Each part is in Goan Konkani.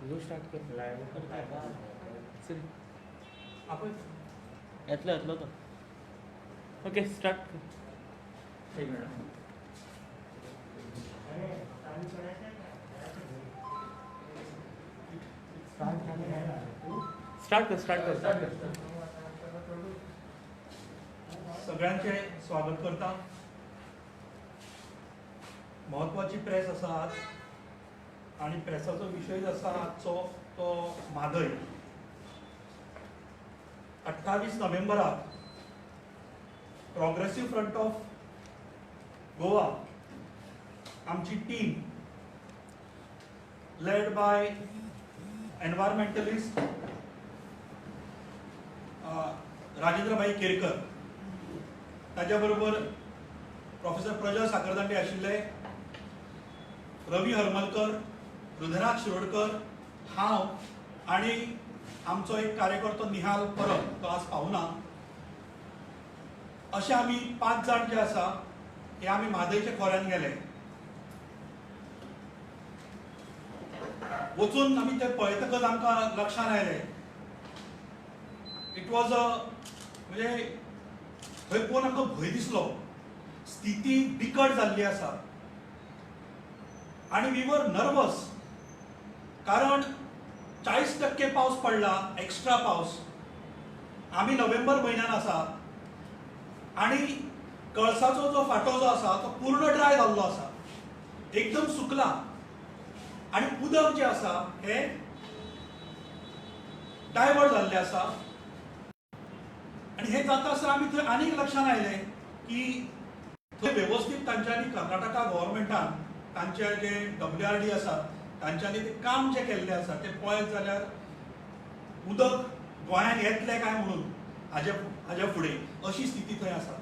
स्टार्ट कर. चल. आपण येतलो येतलो तो. ओके, स्टार्ट कर. एक मिनिट. स्टार्ट कर, स्टार्ट कर. सगळ्यांचे स्वागत करता. म्हत्वाची प्रेस आसा आज आनी प्रेसाचो विशय आसा आजचो तो म्हादय. 28 नोव्हेंबराक प्रोग्रेसीव फ्रंट ऑफ गोवा आमची team led by environmentalist Rajendrabhai Kerkar, ताज्या बरोबर प्रोफेसर प्रजल साखरदांडे आशिल्ले, रवी हरमलकर, हृदयनाथ शिरोडकर, हांव आनी आमचो एक कार्यकर्तो निहाल परब, तो आज पावना. अशे आमी 5 जाण जे आसा हे आमी म्हादयच्या खोऱ्यान गेले. वचून आमी ते पळयतकच आमकां लक्षांत आयलें, it was a म्हणजे थंय पळोवन आमकां भंय दिसलो. स्थिती बिकट जाल्ली आसा आनी we were nervous, कारण 40% पावस पडला, एक्स्ट्रा पावस. आमी नोव्हेंबर म्हयन्यान आसा आनी कळसाचो जो फांटो जो आसा तो पूर्ण ड्राय जाल्लो आसा, एकदम सुकला आनी उदक जें आसा हें डायवर्ट जाल्लें आसा. आनी हें जाता आसतना आमी थंय आनीक लक्षांत आयलें की थंय वेवस्थीत तांच्यांनी कर्नाटका गव्हर्मेंटान तांचे जे WRD आसा तांच्यांनी ते काम जें केल्लें आसा तें पळयत जाल्यार उदक गोंयांत येतलें काय म्हणून हाज्या फुडें अशी स्थिती थंय आसा.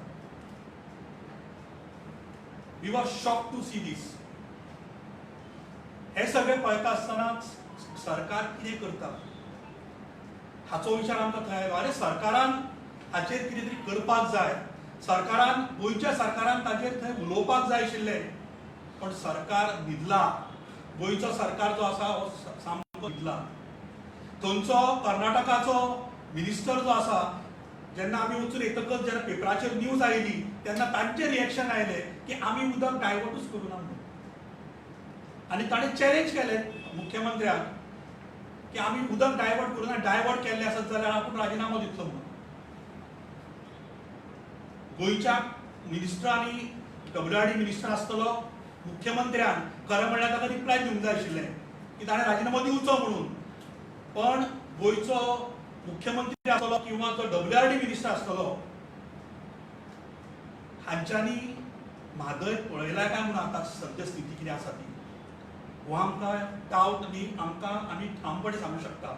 We were shock to see this. हें सगळें पळयता आसतनाच सरकार कितें करता हाचो विचार आमकां थंय आयलो. आरे, सरकारान हाचेर कितें तरी करपाक जाय, सरकारान, गोंयच्या सरकारान ताचेर थंय उलोवपाक जाय आशिल्लें, पण सरकार न्हिदला. गोंयचो सरकार जो आसा हो सामको न्हिदला. थंयचो कर्नाटकाचो मिनिस्टर जो आसा, जेन्ना आमी वचून येतकच जेन्ना पेपराचेर न्यूज आयली तेन्ना तांचें रिएक्शन आयलें की आमी उदक डायवर्टूच करूं ना म्हणून. आनी ताणें चॅलेंज केलें मुख्यमंत्र्याक की आमी उदक डायवर्ट करूं ना, डायवर्ट केल्लें आसत जाल्यार आपूण राजिनामो दितलो म्हणून. गोंयच्या मिनिस्टरांनी, WRD minister आसतलो, मुख्यमंत्र्यान खरें म्हणल्यार ताका रिप्लाय दिवंक जाय आशिल्लें की ताणें राजिनामो दिवचो म्हणून. पण गोंयचो मुख्यमंत्री आसतलो किंवा जो WRD minister आसतलो हांच्यांनी म्हादय पळयला काय म्हणून आतां सद्या स्थिती कितें आसा ती हो आमकां डावट न्ही, आमकां आमी ठामपणे सांगूंक शकता.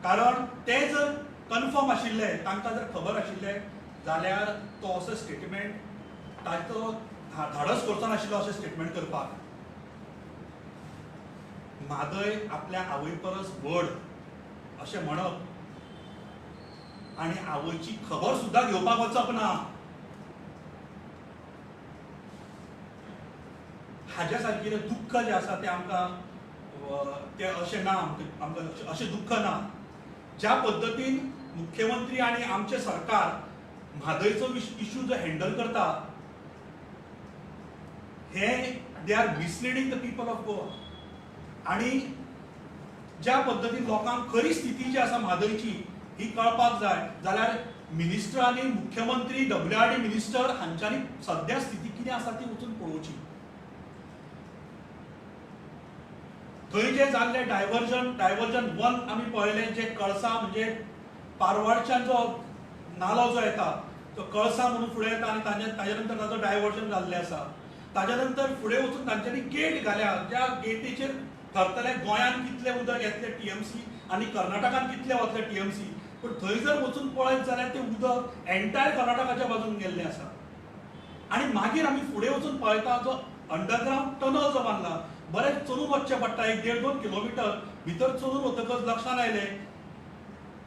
कारण ते जर कन्फर्म आशिल्ले, तांकां जर खबर आशिल्लें जाल्यार तो असो स्टेटमेंट ताचो धाडस करचो नाशिल्लो अशें स्टेटमेंट करपाक. म्हादय आपल्या आवय परस व्हड अशें म्हणप आनी आवयची खबर सुद्दां घेवपाक वचप ना, हाज्या सारकिलें दुख्ख जें आसा तें आमकां तें अशें ना, आमकां अशें दुख्ख ना. ज्या पद्दतीन मुख्यमंत्री आनी आमचें सरकार म्हादयचो इशू जो हँडल करता, हे they are misleading the people of Goa. आनी ज्या पद्दतीन लोकांक खरी स्थिती जी आसा म्हादयची ही कळपाक जाय जाल्यार मिनिस्टर आनी मुख्यमंत्री, WRD minister हांच्यांनी सद्या स्थिती कितें आसा ती वचून पळोवची. थंय जे जाल्ले डायवर्जन 1 आमी पळयलें, जे कळसा म्हणजे पारवाडच्यान जो नालो जो येता तो कळसा म्हणून फुडें येता आनी ताज्या नंतर ताजो डायवर्जन जाल्लें आसा. ताज्या नंतर फुडें वचून तांच्यांनी गेट घाल्या, ज्या गेटीचेर थरतलें गोंयांत कितलें उदक येतलें TMC आनी कर्नाटकान कितलें वतलें TMC. पूण थंय जर वचून पळयत जाल्यार तें उदक एंटायर कर्नाटकाच्या बाजून गेल्लें आसा. आनी मागीर आमी फुडें वचून पळयता जो अंडरग्रावंड टनल जो बांदला, बरें चलून वचचें पडटा, 1-1.5-2 किलोमिटर भितर चलून वतकच लक्षांत आयलें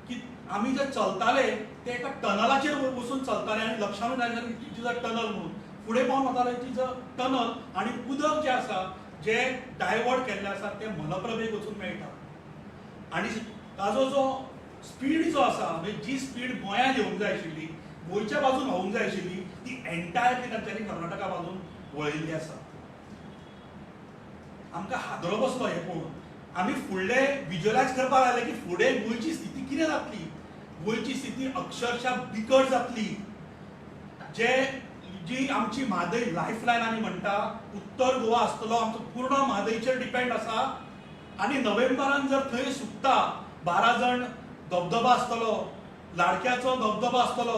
की आमी जे चलताले ते एका टनलाचेर वचून चलताले आनी लक्षानूच आयलें की it is a tunnel म्हणून. फुडें पावन वताले it is a tunnel आनी उदक जें आसा जे डायवर्ट केल्लें आसा तें मलप्रभेक वचून मेळटा. आनी ताजो जो स्पीड जो आसा, म्हणजे जी स्पीड गोंयांत येवंक जाय आशिल्ली, गोंयच्या बाजून व्हांवूंक जाय आशिल्ली, ती एंटायरली तांच्यांनी कर्नाटका बाजून वळयल्ली आसा. आमकां हादरो बसलो हें पळोवन. आमी फुडले विज्युअलायज करपाक लागले की फुडें गोंयची स्थिती कितें जातली, गोंयची स्थिती अक्षरशः बिकट जातली. जे जी आमची म्हादय लायफ लायन आमी म्हणटा, उत्तर गोवा आसतलो आमचो पूर्ण म्हादयचेर डिपेंड आसा. आनी नोव्हेंबरान जर थंय सुकता, 12 जाण धबधबो आसतलो, लाडक्याचो धबधबो आसतलो,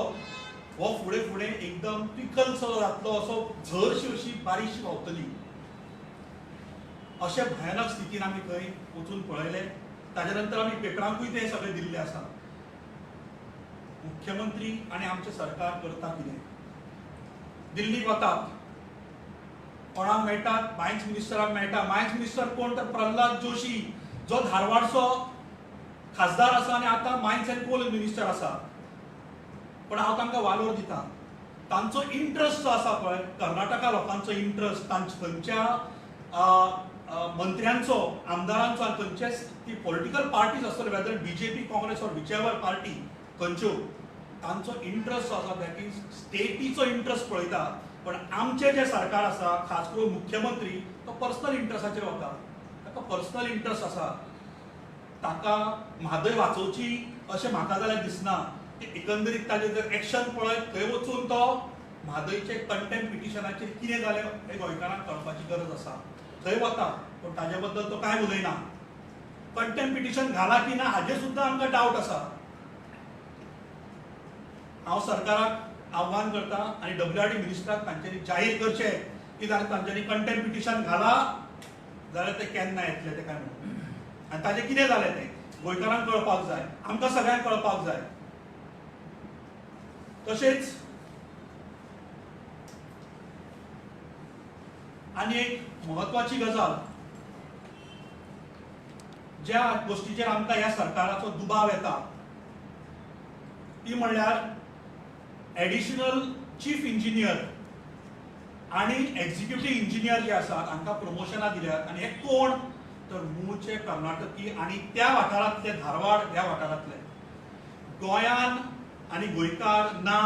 हो फुडें फुडें एकदम पिकलसो जातलो, असो झरशी अशी बारीकशी व्हांवतली. अशे भयानक स्थितीन आमी थंय वचून पळयले. ताजे नंतर आमी पेपरांकूय ते सगळे दिल्ले आसा. मुख्यमंत्री आनी आमचें सरकार करता कितें? दिल्लीक वतात, कोणाक मेळटात? मायन्स मिनिस्टराक मेळटा. मायन्स मिनिस्टर कोण? तर प्रल्हाद जोशी, जो धारवाडचो खासदार आसा आनी आतां मायन्स अँड कोल मिनिस्टर आसा. पण हांव तांकां वालोर दिता. तांचो इंट्रस्ट जो आसा पळय, कर्नाटका लोकांचो इंट्रस्ट, तांच्या थंयच्या मंत्र्यांचो, आमदारांचो आनी थंयचे ती पॉलिटिकल पार्टीज आसतल्यो, whether BJP, Congress or whichever party, खंयच्यो, तांचो इंट्रस्ट जो आसा that is स्टेटीचो इंट्रस्ट पळयता. पण आमचें जें सरकार आसा, खास करून मुख्यमंत्री, तो पर्सनल इंट्रस्टाचेर वता. ताका पर्सनल इंट्रस्ट आसा. ताका म्हादय वाचोवची अशें म्हाका जाल्यार दिसना. की एकंदरीत ताजें जर एक्शन पळयत, थंय वचून तो म्हादयचे कंटेम्प्ट पिटिशनाचेर कितें जालें हें गोंयकारांक कळपाची गरज आसा. थंय वता पूण ताजे बद्दल तो कांय उलयना. कंटेम्प्ट पिटिशन घाला की ना हाजेर सुद्दां आमकां डावट आसा. हांव सरकाराक आव्हान करता आनी डब्ल्यू आर डी मिनिस्टराक, तांच्यांनी जाहीर करचें की जाल्यार तांच्यांनी कंटेम्प्ट पिटिशन घाला जाल्यार तें केन्ना येतलें तें काय म्हणून आनी ताजें कितें जालें तें गोंयकारांक कळपाक जाय, आमकां सगळ्यांक कळपाक जाय. तशेंच आनी एक म्हत्वाची गजाल, ज्या गोश्टीचेर आमकां ह्या सरकाराचो दुबाव येता, ती म्हणल्यार एडिशनल चीफ इंजिनियर आणि एक्झिक्युटीव इंजिनियर जे आसात, हांकां प्रमोशनां दिल्यात. आनी हे कोण? तर मूळचे कर्नाटकी आनी त्या वाठारांतले, धारवाड ह्या वाठारांतले. गोंयान आनी गोंयकार ना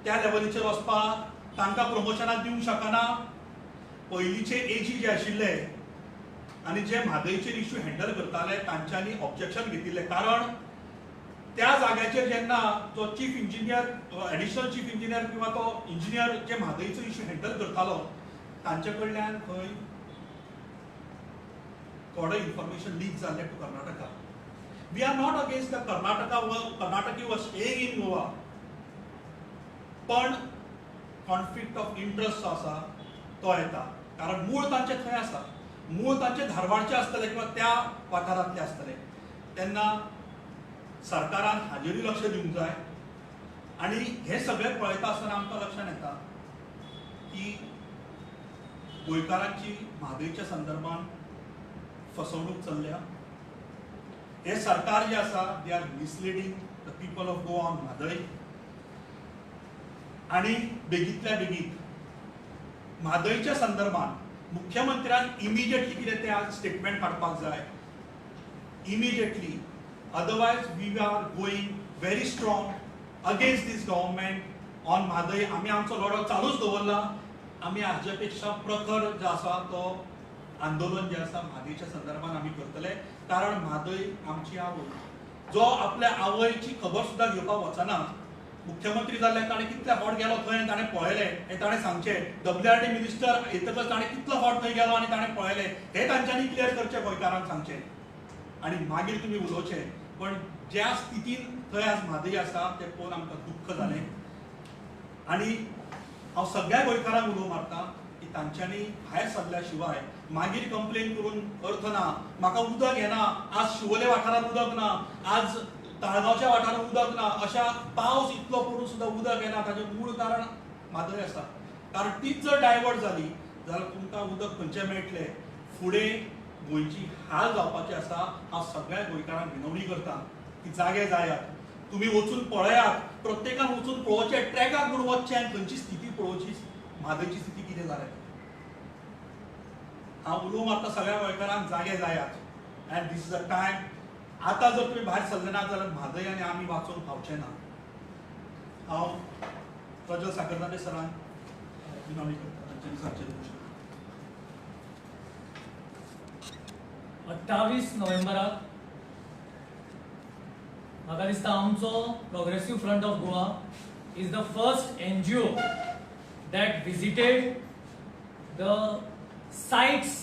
त्या लेवलीचेर वचपाक तांकां प्रमोशनां दिवंक शकना. पयलींचे एजी जे आशिल्ले आनी जे म्हादयचेर इश्यू हँडल करताले, तांच्यांनी ऑब्जेक्शन घेतिल्लें, कारण त्या जाग्याचेर जेन्ना तो chief engineer, additional chief engineer किंवा तो इंजिनियर जे म्हादयचो इश्यू हँडल करतालो, तांचे कडल्यान खंय थोडे इन्फॉर्मेशन लीक जाल्लें to Karnataka. We are not against the Karnataka, Karnataki was staying in Goa, पण कॉन्फ्लिक्ट ऑफ इंट्रस्ट जो आसा तो येता, कारण मूळ तांचे थंय आसा, मूळ तांचे धारवाडचे आसतले किंवा त्या वाठारांतले आसतले. तेन्ना सरकारान हाजेरूय लक्ष दिवंक जाय. आनी हें सगळें पळयता आसतना आमकां लक्षांत येता की गोंयकारांची म्हादयच्या संदर्भात फसवणूक चल्ल्या. हे सरकार जे आसा, they are misleading the people of Goa on Mhadei. आणि बेगीतल्या बेगीन म्हादयच्या संदर्भात मुख्यमंत्र्यान इमिजिएटली कितें तें आज स्टेटमेंट काडपाक जाय immediately, otherwise we are going very strong against this government on Mhadei. आमी आमचो लढो चालूच दवरला. आमी हाजे पेक्षा प्रखर जो आसा तो आंदोलन जे आसा म्हादयच्या संदर्भात आमी करतले, कारण म्हादय आमची आवय. जो आपल्या आवयची खबर सुद्दां घेवपाक वचना, मुख्यमंत्री जाल्ल्यान ताणें कितले फावट गेलो थंय, ताणें पळयलें हें ताणें सांगचें. डब्ल्यू आर डी मिनिस्टर येतकच ताणें कितलो फावट थंय गेलो आनी ताणें पळयलें हें तांच्यांनी क्लियर करचें, गोंयकारांक सांगचें आनी मागीर तुमी उलोवचें. पण ज्या स्थितीन थंय आज म्हादय आसा तें पळोवन आमकां दुख्ख जालें. आनी हांव सगळ्या गोंयकारांक उलो मारता की तांच्यांनी भायर सरल्या शिवाय मागीर कंप्लेन करून अर्थ ना. म्हाका उदक येना, आज शिवोले वाठारांत उदक ना, आज ताळगांवच्या वाठारांत उदक ना, अशा पावस इतलो पडून सुद्दां उदक येना. ताचें मूळ कारण म्हादय आसा, कारण तीच जर डायवर्ट जाली जाल्यार तुमकां उदक खंयचें मेळटलें? फुडें गोंयची हाल जावपाची आसा. हांव सगळ्या गोंयकारांक विनवणी करता की जागे जायात, तुमी वचून पळयात, प्रत्येकान वचून पळोवचें, ट्रॅकाक म्हणून वचचें आनी थंयची स्थिती पळोवची, म्हादयची स्थिती कितें जाल्या. हांव उलो मारता सगळ्या गोंयकारांक, जागे जायात, and this is a time. आतां जर तुमी भायर सरले ना जाल्यार म्हादय आनी आमी वाचोवंक पावचे ना. हांव प्रज्वल साखरदांडे सरांक विनवणी करता तांच्यांनी सांगचें. 28 नोव्हेंबराक म्हाका दिसता आमचो Progressive Front of Goa is the first NGO that visited the sites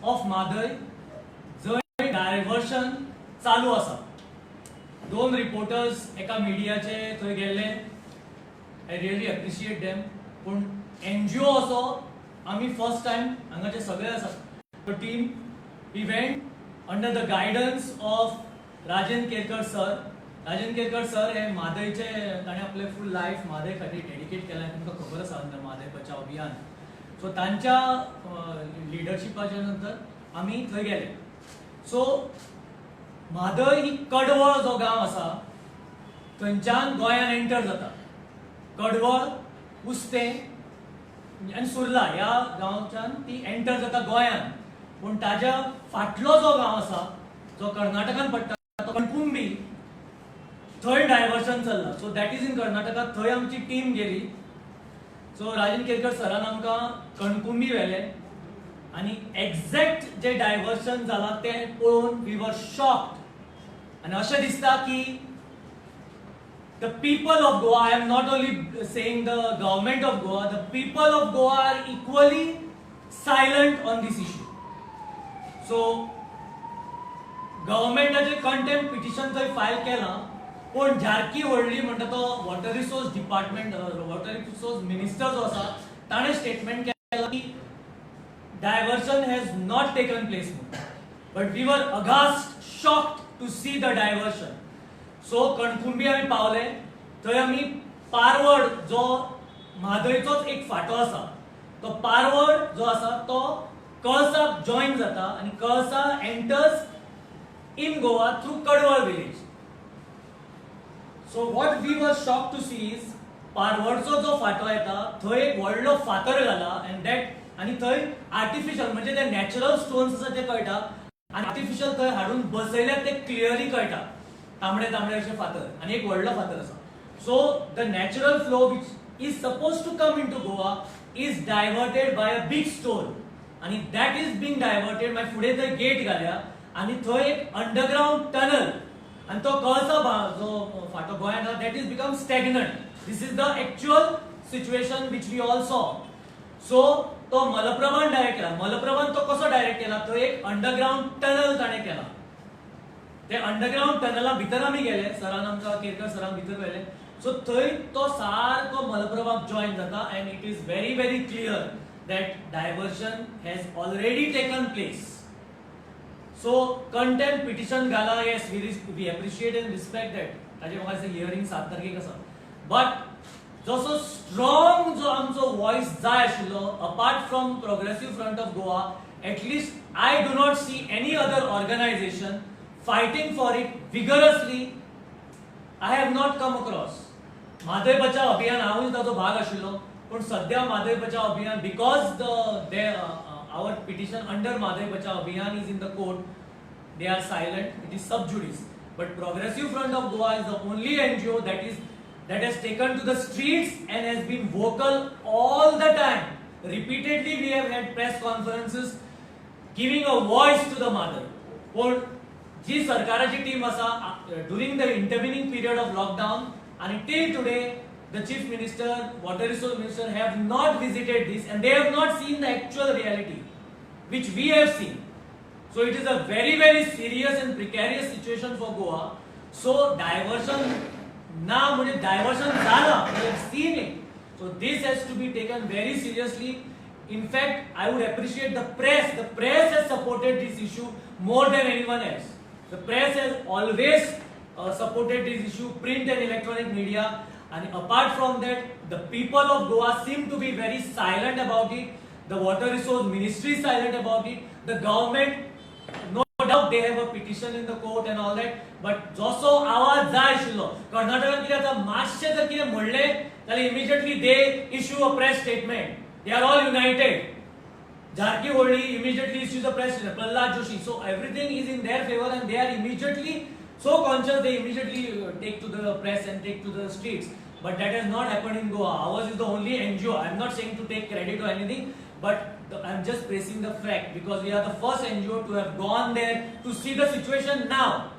of Mhadei जंय डायवर्शन चालू आसा. दोन रिपोर्टर्स एका मिडियाचे थंय गेल्ले. I really appreciate them. पूण एनजीओ असो आमी फर्स्ट टायम हांगाचे सगळे आसात team, we went under the guidance of Rajen Kerkar sir. Rajan Kerkar sir हे म्हादयचे, ताणें आपलें फूल लायफ म्हादय खातीर डेडिकेट केलां. तुमकां खबर आसा, अंडर म्हादय बचाव अभियान. सो तांच्या लिडरशिपाच्या नंतर आमी थंय गेले. सो म्हादय ही कडवळ जो गांव आसा थंयच्यान गोंयान एंटर जाता. कडवळ, उस्तें आनी सुर्ला ह्या गांवच्यान ती एंटर जाता गोंयान. पूण ताज्या फाटलो जो गांव आसा, जो कर्नाटकान पडटा, तो कणकुंबी, थंय डायवर्शन चल्लां. So that is in Karnataka. थंय आमची टीम गेली. सो राजन केरकर सरान आमकां कणकुंबी व्हेले आनी एक्झॅक्ट जे डायवर्शन जालां तें पळोवन we were shocked. आनी अशें दिसता की the people of Goa, I am not only saying the government of Goa, the people of Goa are equally silent on this issue. So, गव्हर्मेंटाचे contempt petition थंय फायल केलां, पूण जारकी व्हडली म्हणटा तो water resource department, water resource minister जो आसा, ताणें स्टेटमेंट केलां की diversion has not taken place म्हणून. But we were aghast, shocked to see the diversion. So Kankumbi आमी पावले. थंय आमी पारवड, जो म्हादयचोच एक फांटो आसा, तो पारवड जो आसा तो कळसाक जॉईन जाता आनी Kalasa enters in Goa through Kadwal village. So what we were shocked to see is पारवडचो जो फांटो येता थंय एक व्हडलो फातर घाला अँड that आनी थंय आर्टिफिशियल, म्हणजे ते नॅचरल स्टोन्स आसा ते कळटा आनी आर्टिफिशियल थंय हाडून बसयल्यात ते क्लियरली कळटा. तांबडे तांबडे अशे फातर आनी एक व्हडलो फातर आसा. So the natural flow which is supposed to come into Goa is diverted by a big stone आनी that is being diverted. मागीर फुडें थंय गेट घाल्या आनी थंय एक अंडरग्रावंड टनल आनी तो कळसा जो फाटो गोंयांत आसा, that is become stagnant. This is the actual situation which we all saw. So तो मलप्रभान डायरेक्ट केला. मलप्रभान तो कसो डायरेक्ट केला? थंय एक अंडरग्रावंड टनल ताणें केला. ते अंडरग्रावंड टनला भितर आमी गेले. सरान आमकां, केरकर सरान भितर व्हेले. सो थंय तो सारको मलप्रभाक जॉईन जाता and it is very very clear that diversion has already taken place. So contempt petition घाला, yes, we appreciate and respect that. ताजे म्हाका दिसता हियरींग 7 तारखेक आसा. बट जसो स्ट्रॉंग जो आमचो वॉयस जाय आशिल्लो, apart from Progressive Front of Goa, at least I do not see any other organization fighting for it vigorously. I have not come across. Mhadei Bachao Abhiyan, हांवूय ताचो भाग आशिल्लो, पूण सद्या म्हादय बचाव अभियान, because the our petition under Mhadei Bachao Abhiyan is in the court, they are silent. It is sub judice. But Progressive Front of Goa is the only NGO that has taken to the streets and has been vocal all the time. Repeatedly we have had press conferences giving a voice to the Mhadei. पूण जी सरकाराची टीम आसा, during the intervening period of lockdown आणि till today, the chief minister, water resource minister have not visited this and they have not seen the actual reality which we have seen. So it is a very, very serious and precarious situation for Goa. So diversion ना म्हणजे diversion झालं, we have seen it. So this has to be taken very seriously. In fact, I would appreciate the press. The press has supported this issue more than anyone else. The press has always supported this issue, print and electronic media. And apart from that, the people of Goa seem to be very silent about it. The water resource ministry is silent about it. The government, no doubt they have a petition in the court and all that, but जसो आवाज जाय आशिल्लो, कर्नाटकान कितें जाता, मातशें जर कितें म्हणलें जाल्यार immediately they issue a press statement. They are all united. Jarkiholi immediately issues a press release, Prahlad Joshi. So everything is in their favor and they are immediately so conscious, they immediately take to the press and take to the streets. But that has not happened in Goa. Ours is the only NGO. I am not saying to take credit or anything, but I am just pressing the fact because we are the first NGO to have gone there to see the situation now.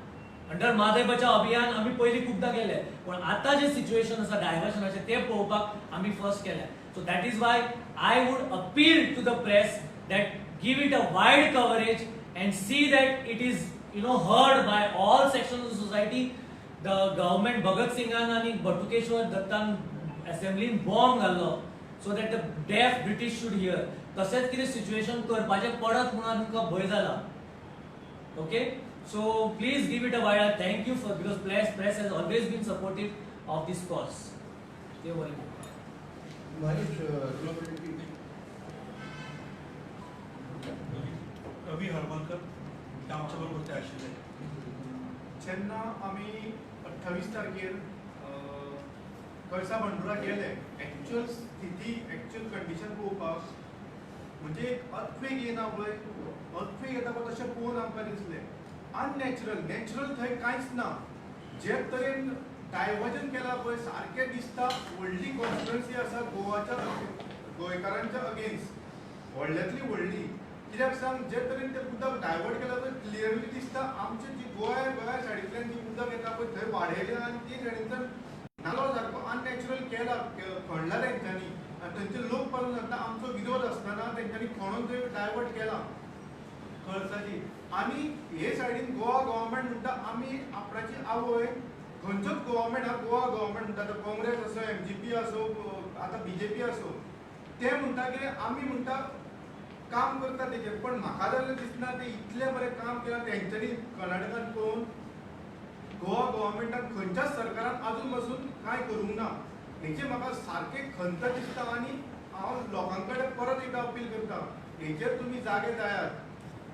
Under Mhadei Bachao Abhiyan आमी पयलीं खूबदां गेले, पूण आतां जें सिच्युएशन आसा डायवर्शनाचें तें पळोवपाक आमी फर्स्ट केलें. So that is why I would appeal to the press that give it a wide coverage and see that it is heard by all sections of society. The government, Bhagat सिंगान आनी बटुकेश्वर दत्तान असेंब्लीन बॉम्ब घाल्लो so that the deaf British should hear. तशेंच कितें सिच्युएशन करपाचें पडत म्हणून तुमकां भंय जाला. Okay, so please give it a wide. Thank you for, because press has always been supportive of this cause. देव बरें करूं. महेश, तुला की रवी हरमलकर ते आमच्या बरोबर ते आशिल्ले. जेन्ना आमी 28 तारखेर कळसा बंडुरा गेले, एक्चुअल स्थिती, एक्चुअल कंडिशन पळोवपाक, म्हणजे एक अर्थक्वेक येना पळय, अर्थक्वेक येता पळय तशें पळोवन आमकां दिसलें. अननॅचरल, नॅचरल थंय कांयच ना. जे तरेन डायवर्जन केलां पळय, सारकें दिसता व्हडली कॉन्स्पिरन्सी आसा गोवाच्या, गोंयकारांच्या अगेन्स्ट, व्हडल्यांतली व्हडली. कित्याक सांग, जे तरेन तें उदक डायवर्ट केलां पळय, क्लियरली दिसता आमचे जी गोंया सायडींतल्यान जी उदक येता पळय थंय वाडयलें आनी ते सायडींतल्यान नालो सारको अननॅचरल केला, खणला तेंच्यांनी. आनी थंयचे लोक पासून सांगता आमचो विरोध आसतना तेंच्यांनी खणून थंय डायवर्ट केला कळसाची. आनी हे सायडीन गोवा गव्हर्मेंट म्हणटा आमी आपणाची आवय. खंयचोच गव्हर्मेंट हा, गोवा गव्हर्मेंट म्हणटा, आतां काँग्रेस आसो, एमजीपी आसो, आतां बीजेपी आसो, ते म्हणटा कितें आमी म्हणटा काम करता तेजेर. पण म्हाका जाल्यार दिसना ते इतलें बरें काम केलां तेंच्यांनी कर्नाटकान पळोवन. गोवा गव्हर्मेंटान, खंयच्याच सरकारान आजून पासून कांय करूंक ना. हेची म्हाका सारकें खंत दिसता आनी हांव लोकां कडेन परत एकदां अपील करता, हेचेर तुमी जागे जायात.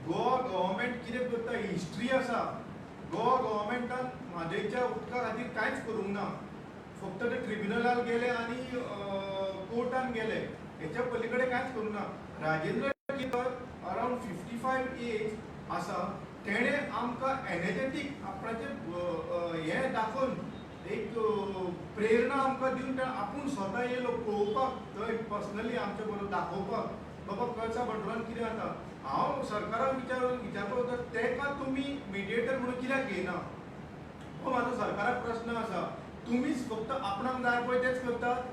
गोवा गव्हर्मेंट कितें करता, हिस्ट्री आसा. गोवा गव्हर्मेंटान म्हादयच्या उदका खातीर कांयच करूंक ना. फक्त ते ट्रिब्युनलाक गेले आनी कोर्टान गेले, हेच्या पलीकडे कांयच करूंक ना. राजेंद्र केरकर अरावंड 55 एज आसा, तेणें आमकां एनर्जेटीक आपणाचें हें दाखोवन एक प्रेरणा आमकां दिवन तेणें आपूण स्वता येयलो पळोवपाक थंय पर्सनली आमचे बरोबर दाखोवपाक बाबा कळसा बंडोरान कितें जाता. हांव सरकाराक विचारपाक वता, तेका तुमी मिडिएटर म्हणून कित्याक घेयना, हो म्हाजो सरकाराक प्रस्न आसा. तुमीच फक्त आपणाक जाय पळय तेच करतात.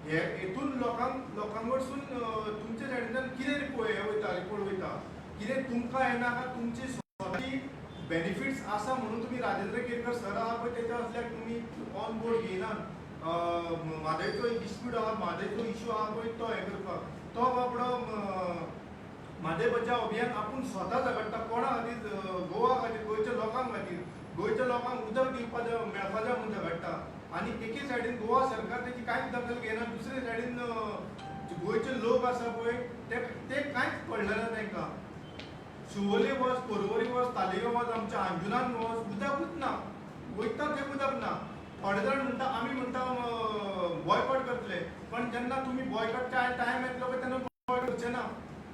हे हेतून लोकांक कडसून तुमच्या सायडींतल्यान कितें हे वयता, रिपोर्ट वयता, कितें तुमकां येना काय तुमची स्वताची बेनिफिट्स आसा म्हणून तुमी राजेंद्र केरकर सर आहा पळय तेच्या असल्याक तुमी ऑन बोर्ड घेयनात. म्हादयचो एक डिस्प्यूट आहा, म्हादयचो इशू आहा पळय तो हें करपाक, तो बाबडो म्हादय बचाव अभियान आपूण स्वता झगडटा. कोणा खातीर? गोवा खातीर, गोंयच्या लोकां खातीर, गोंयच्या लोकांक उदक दिवपा जाय, मेळपा जाय म्हणून झगडटा. आनी एके सायडीन गोवा सरकार तेची कांयच दखल घेयना, दुसरे सायडीन गोंयचे लोक आसा पळय ते कांयच पडलें ना तांकां. शिवोले वच, पोरवरी वच, तालिगांव वच, आमच्या अंजुनान वच, उदकूच ना, वयता थंय उदक ना. थोडे जाण म्हणटा आमी म्हणटा बॉयकॉट करतले, पण जेन्ना तुमी बॉयकॉटच्या टायम येतलो पळय तेन्ना बॉयकॉट करचे ना.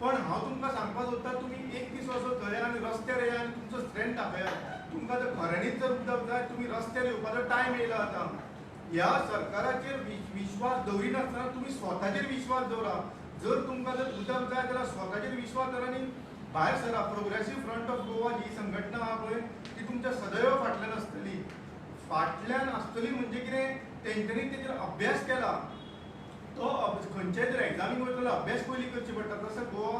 पण हांव तुमकां सांगपाक सोदता, तुमी एक दीस वचो थंय आनी रस्त्यार येया आनी तुमचो स्ट्रेंथ दाखयात. तुमकां जर खऱ्यांनीच जर उदक जाय, तुमी रस्त्यार येवपाचो टायम येयला आतां. ह्या सरकाराचेर विश्वास दवरिनासतना तुमी स्वताचेर विश्वास दवरा. जर तुमकां जर उदक जाय जाल्यार स्वताचेर विश्वास दवरा आनी भायर सरा. प्रोग्रेसीव फ्रंट ऑफ गोवा ही संघटना आहा पळय ती तुमच्या सदैव फाटल्यान आसतली. फाटल्यान आसतली म्हणजे कितें, तेंच्यांनी तेजेर अभ्यास केला. तो खंयच्याय जर एग्जामीक वयतलो जाल्यार अभ्यास पयलीं करची पडटा. तसो गोवा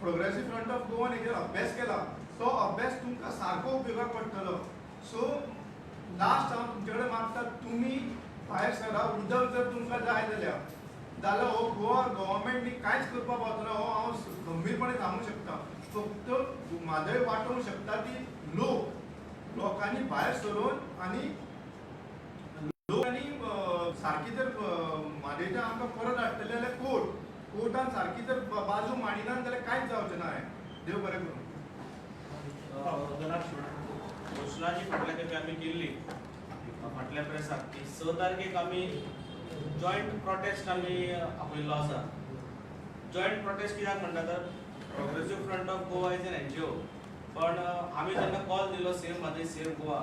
प्रोग्रेसीव फ्रंट ऑफ गोवान हेजेर अभ्यास केला, तो अभ्यास तुमकां सारको उपयोगाक पडटलो. सो लास्ट हांव तुमचे कडेन मागता, तुमी भायर सरा. उदक जर तुमकां जाय जाल्यार हो गोवा गव्हर्मेंट कांयच करपाक पावचो ना, हो हांव गंभीरपणे सांगूंक शकता. फक्त म्हादय वाटोवंक शकता ती लोकांनी भायर सरून आनी लोकांनी सारकी जर म्हादयच्या आमकां परत हाडटले जाल्यार कोर्टान सारकी जर बाजू मांडिना जाल्यार कांयच जावचें ना. हें देव बरें करूं. घोशणा जी फाटल्या खेपे आमी केल्ली फाटल्या प्रेसाक की 6 तारखेक आमी जॉयंट प्रोटेस्ट आमी आपयल्लो आसा. जॉयंट प्रोटेस्ट कित्याक म्हणटा तर Progressive Front of Goa is an NGO, पण आमी जेन्ना कॉल दिलो सेव्ह म्हादय सेव्ह गोवा,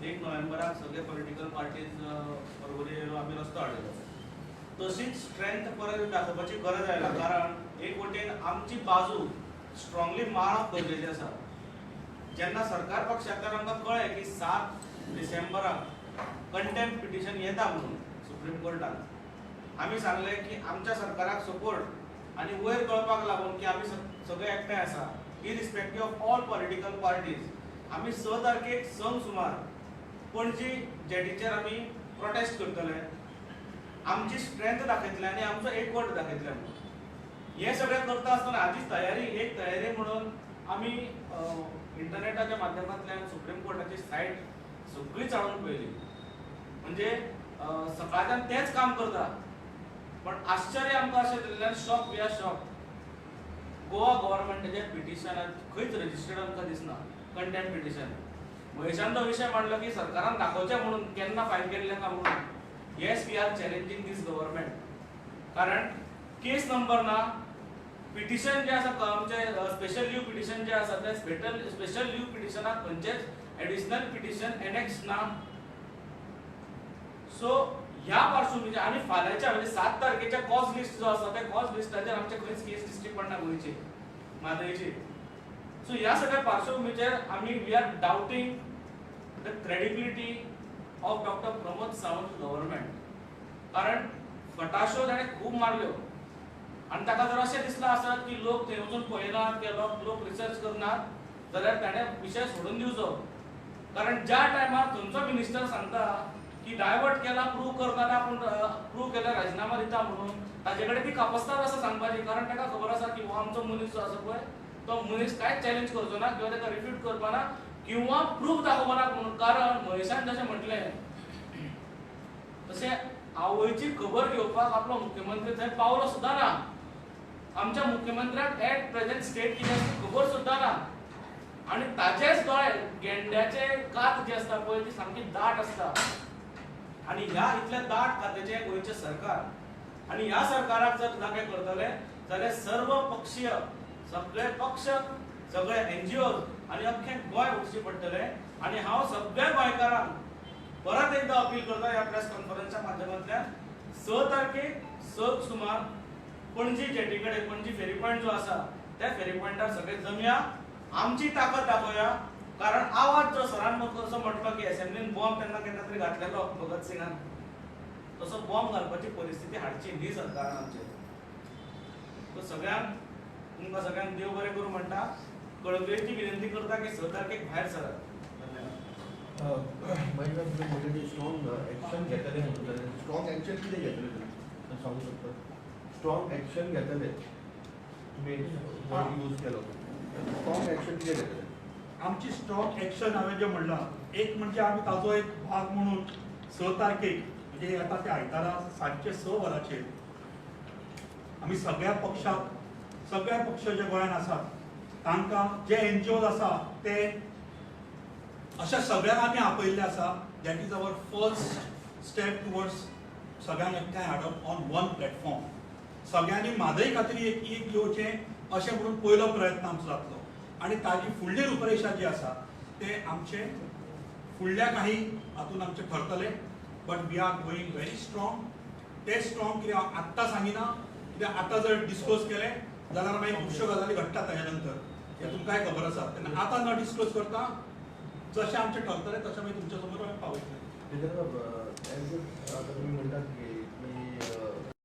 1 नोव्हेंबराक सगळे पॉलिटिकल पार्टीज पर्वरी येयलो, आमी रस्तो हाडयलो. तशीच स्ट्रेंथ परत दाखोवपाची गरज आयला, कारण एक वटेन आमची बाजू स्ट्रॉंगली मारप गरजेचें आसा. जेन्ना सरकार पक्षांतल्यान आमकां कळ्ळें की 7 डिसेंबराक कंटेम्प्ट पिटिशन येता म्हणून सुप्रीम कोर्टान, आमी सांगलें की आमच्या सरकाराक सपोर्ट आनी वयर कळपाक लागून की आमी सगळे एकठांय आसा, irrespective of all political parties. आमी 6 तारखेक 6 सुमार पणजी जेटीचेर आमी प्रोटेस्ट करतले, आमची स्ट्रेंथ दाखयतले आनी आमचो एकवट दाखयतले म्हणून. हें सगळें करता आसतना हाजी तयारी, एक तयारी म्हणून आमी इंटरनेटाच्या माध्यमांतल्यान सुप्रीम कोर्टाची सायट सगळी चाळून पळयली. म्हणजे सकाळच्यान तेंच काम करता, पण आश्चर्य आमकां अशें दिल्ल्यान shock, we are shock. Goa गव्हर्मेंटाच्या पिटिशनाक खंयच रजिस्टर्ड आमकां दिसना कंटेम्प्ट पिटिशन. महेशान तो विशय मांडलो की सरकारान दाखोवचें म्हणून केन्ना फायल केल्लें का म्हणून. Yes, we are challenging this government, कारण केस नंबर ना, पिटिशन जें आसा आमचें स्पेशल लीव पिटिशन जें आसा तें स्पेशल लीव पिटिशनाक खंयचेच एडिशनल पिटिशन एनेक्स ना. सो ह्या पार्श्वभूमीचेर आनी फाल्यांच्या म्हणजे 7 तारखेच्या कॉज लिस्ट जो आसा त्या कॉज लिस्टाचेर आमचे खंयच केस दिश्टी पडना गोंयची म्हादयची. सो ह्या सगळ्या पार्श्वभूमीचेर आमी we are doubting the credibility of Doctor Pramod Sawant government, कारण फटाश्यो ताणें खूब मारल्यो आनी ताका जर अशें दिसलां आसत की लोक थंय वचून पळयनात किंवा लोक रिसर्च करनात जाल्यार ताणें विशय सोडून दिवचो. कारण ज्या टायमार थंयचो मिनिस्टर सांगता की डायवर्ट केला प्रूव करतना आपूण प्रूव केल्यार राजिनामा दिता म्हणून, ताजे कडेन ती कापस्ताद आसा सांगपाची, कारण ताका खबर आसा की हो आमचो मनीस जो आसा पळय तो मनीस कांयच चॅलेंज करचो ना किंवा ताका रिफ्यूट करपाना किंवा प्रूफ दाखोवपाना म्हणून. कारण महेशान जशें म्हटलें तशें आवयची खबर घेवपाक आपलो मुख्यमंत्री थंय पावलो सुद्दां ना. आमच्या मुख्यमंत्र्याक एट प्रेझेंट स्टेट कितें आसा खबर सुद्दां ना आनी ताचेच दोळे गेंड्याचे कात जी आसता पळय ती सामकी दाट आसता आनी ह्या इतल्या दाट कातेचें गोंयचें सरकार आनी ह्या सरकाराक जर जागे करतले जाल्यार सर्व पक्षीय सगळे पक्ष सगळे एनजीओ आनी अख्खें गोंय उठचें पडटलें. आनी हांव सगळ्या गोंयकारांक परत एकदा अपील करता ह्या प्रेस कॉन्फरन्सच्या माध्यमांतल्यान, 6 तारखेक 6 सुमार पणजी जेटी कडेन पणजी फेरी पॉयंट जो आसा त्या फेरी पॉयंटार सगळे जमया, आमची ताकद दाखोवया. कारण आवाज जो सरान असो म्हटलो की असेंब्लीन बॉम्ब तेन्ना केन्ना तरी घातलेलो भगत सिंगान, तसो बॉम्ब घालपाची परिस्थिती हाडची न्ही सरकारान आमचेर. सो सगळ्यांक तुमकां सगळ्यांक देव बरें करूं म्हणटा, कळकळीची विनंती करता की 6 तारखेक भायर सरात. मागीर तुमी म्हणलें स्ट्रॉंग एक्शन घेतले म्हणून, जाल्यार स्ट्रॉंग एक्शन कितें घेतले तुमी सांगू शकता? स्ट्रॉंग एक्शन घेतले तुमी, वर्ड यूज केलो, स्ट्रॉंग एक्शन कितें घेतले? आमची स्ट्रॉंग एक्शन हांवें जें म्हणलां, एक म्हणजे आमी ताजो एक भाग म्हणून 6 तारखेक म्हणजे येता त्या आयतारा सांजचे 6 वरांचेर आमी सगळ्या पक्षाक, सगळ्या पक्ष जे गोंयांत आसात तांकां, जे एनजीओज आसा ते अशा सगळ्यांक आमी आपयल्ले आसा. That is our first step towards सगळ्यांक एकठांय हाडप ऑन वन प्लॅटफॉर्म. सगळ्यांनी म्हादय खातीर एक एक येवचें अशें म्हणून पयलो प्रयत्न आमचो जातलो आनी ताजी फुडली रुपरेशा जी आसा ते आमचे फुडल्या काही हातून आमचे ठरतले. But we are going very strong. ते स्ट्रॉंग कित्याक हांव आत्तां सांगिना, कित्याक आतां जर डिस्क्लोज केलें जाल्यार मागीर खुबश्यो गजाली घडटा ताज्या नंतर, हें तुमकांय खबर आसा. तेन्ना आतां न डिस्क्लोज करता जशें आमचें ठरतलें तशें मागीर तुमच्या समोर आमी पावयतले. तेजेर आता तुमी म्हणटात की